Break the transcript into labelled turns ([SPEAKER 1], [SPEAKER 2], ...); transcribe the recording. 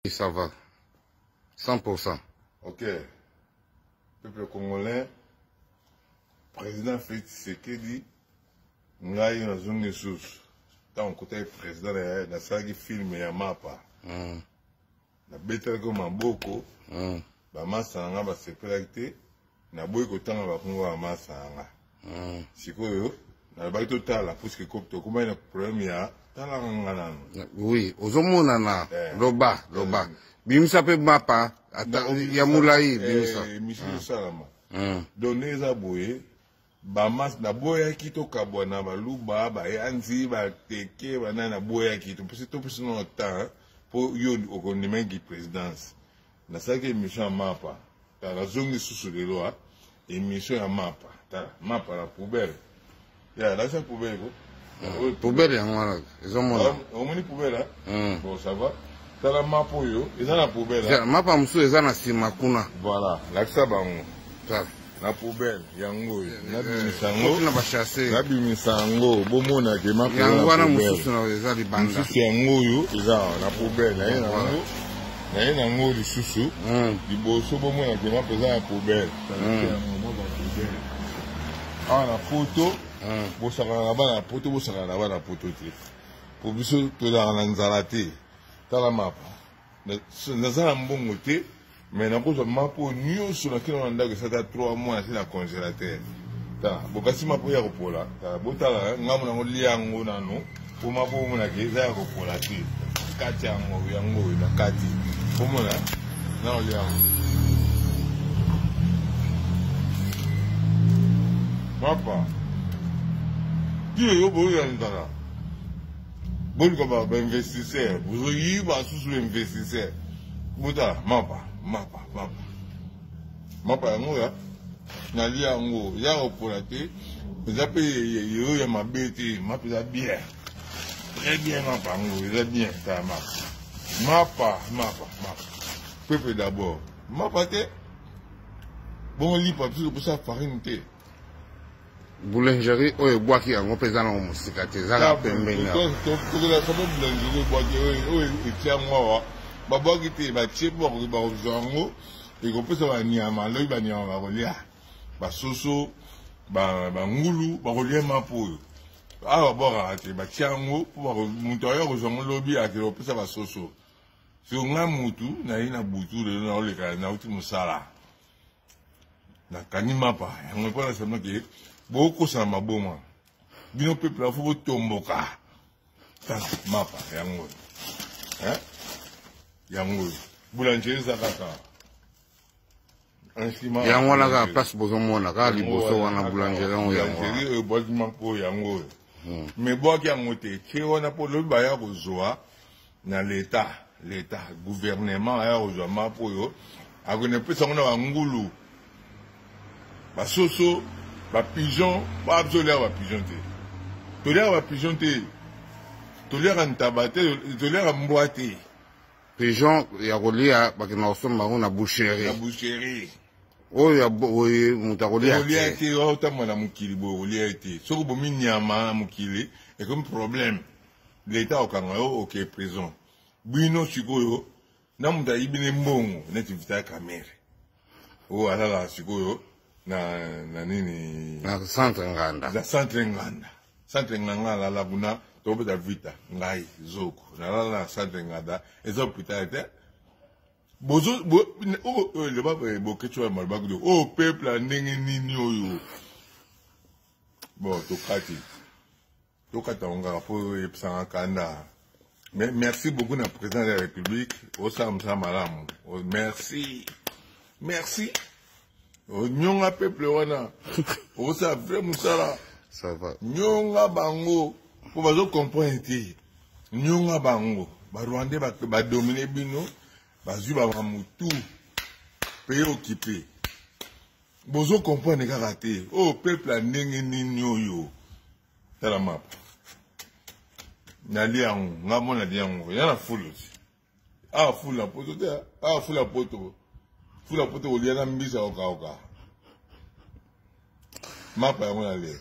[SPEAKER 1] Ça va. 100%.
[SPEAKER 2] Ok. Peuple congolais, président Félix Tshisekedi, ngai nazongi lisusu ntango okutaki président nasalaki filme ya mapa. Nabetelaki maboko. Bamasa na ngai basepelaki te, naboyi kotanga bakombo bamasa na nga. Sikoyo nalobaki totala puisque tokomaki na problème ya talaka nga nano.
[SPEAKER 1] Oui, ozomonana. Loba loba, bimisa mpe mapa ata ya molai, bimisa.
[SPEAKER 2] Émission esalama. Donc ndenge eza boye, bamas naboyaki tokabwa na baluba, bayanzi, bateke, banani. Naboyaki topesi nano temps mpo yo okondimaki présidence. Nasalaki émission ya mapa. Tala, nazongi susu lelo a émission ya mapa. Tala mapa na poubelle ya lakisa poubelle ko.
[SPEAKER 1] Poubelle yango wana ezomona.
[SPEAKER 2] Omoni poubelle? Bon, ça va. Tala mapa oyo eza na poubelle.
[SPEAKER 1] Mapa mosusu eza na nsima kuna.
[SPEAKER 2] Voilà, lakisa bango.
[SPEAKER 1] Tala.
[SPEAKER 2] Na poubelle yango oyo nabimisa yango.
[SPEAKER 1] Na bachasse.
[SPEAKER 2] Nabimisa yango, bomonake mapa.
[SPEAKER 1] Yango wana, mosusu eza libanda.
[SPEAKER 2] Mosusu yango oyo eza awa na poubelle. Naye nango, naye nango lisusu liboso, bomonake mapa eza na poubelle awa na poto. Bosakana na bana poto, bosakana na bana poto te, po biso tozalaka na nzala te. Tala mapa, naza na mbongo te, mais nakozwa mapa oyo nyonso nakina na ndako, esata 3 mois nasi na congélateur. Tala, bokasi mapa oyo ya kopola. Tala, botala ngambo nango, lia yango nano, po mapa omonaka eza ya kopola te. Kati yango, yango oyo na kati, omona nano, lia yango. Mapa ti oyo boyo ya nzala, boluka bainvestisseur, bozoyiba susu investisseur. Botala mapa, mapa, mapa, mapa yango ya nalia yango, eza kopola te, eza mpe oyo ya mabe te. Mapa eza bien, très bien. Mapa yango eza bien. Tala mapa, mapa, mapa, mapa. Peuple d'abord. Mapa te, bongo lipa biso toposa farine te.
[SPEAKER 1] Boulangerie oyo ebwaki yango mpe eza nango mosika te, eza kaka pembeni.
[SPEAKER 2] Tokolasa mpe boulangerie ebwaki oyo, etia yango awa. Babwaki te, batie mpo bakozwa yango, ekopesa banyama. Lobi banyama bakolia, basoso, bangulu bakolia mapa oyo awa. Babwakaka te, batia yango mpo moto ayo akozwa yango lobi, akende kopesa basoso. Siko ngai mutu naye na butu lelo, naoleka, nauti mosala, nakangi mapa yango mpo nasema ke bokosana maboma. Bino peuple afo botomboka. Tala mapa yango, yango oyo boulangerie eza kaka.
[SPEAKER 1] Yango wana kaka place bozomona kaka liboso wana, boulangerie yango, yango.
[SPEAKER 2] Boulangerie oyo ebwaki mapa oyo, yango oyo. Mais bwaki yango te, tie wana mpo lobi baya kozwa na leta, leta, gouvernement aya kozwa mapa oyo, akende kopesa yango na bangulu, basoso, bapigeon. Baa biso oliaka bapigeon te, toliaka bapigeon te, toliaka ntaba te, toliaka mbwa te.
[SPEAKER 1] Pigeon ya kolia, bakenda kosomba yango na boucherie.
[SPEAKER 2] Na boucherie.
[SPEAKER 1] Oyo ya boye moto akolia.
[SPEAKER 2] Kolia te, otambola na mokili boye, kolia te. Soki obomi nyama na mokili, ekomi problème, leta okanga yo, oke prison. Bino sikoyo na moto ayibi ne mbongo neti Vital Kamerhe oyo alalaka sikoyo na nini?
[SPEAKER 1] Na centre Nganda.
[SPEAKER 2] Na centre Nganda, centre Nganda alala kuna. Tokobeta vita, ngai zoko nalala na centre Nganda, eza hôpital te. Bozo loba bokeci oyo malobaki oyo peuple ya ndenge nini oyo? Bon, tokati, tokata yango kaka mpo oyebisanga kanda. Mais merci beaucoup na président de la République, osala mosala malamu. Merci, merci. Onyonga peuple wana, osala vrai mosala.
[SPEAKER 1] Ça va.
[SPEAKER 2] Nyonga bango mpo bazocomprendre te. Nyonga bango, barwandais badomine bino, bazwi bamamutu, pays occupé, bozocomprendre kaka te. Oyo peuple ya ndenge nini oyo? Tala mapa, nalia yango, nga mo nalia yango ya na fulu ti awa, fulu na poto te, awa fulu ya poto, fulu ya poto kolia na mbisa okaoka. Mapa yango nalia.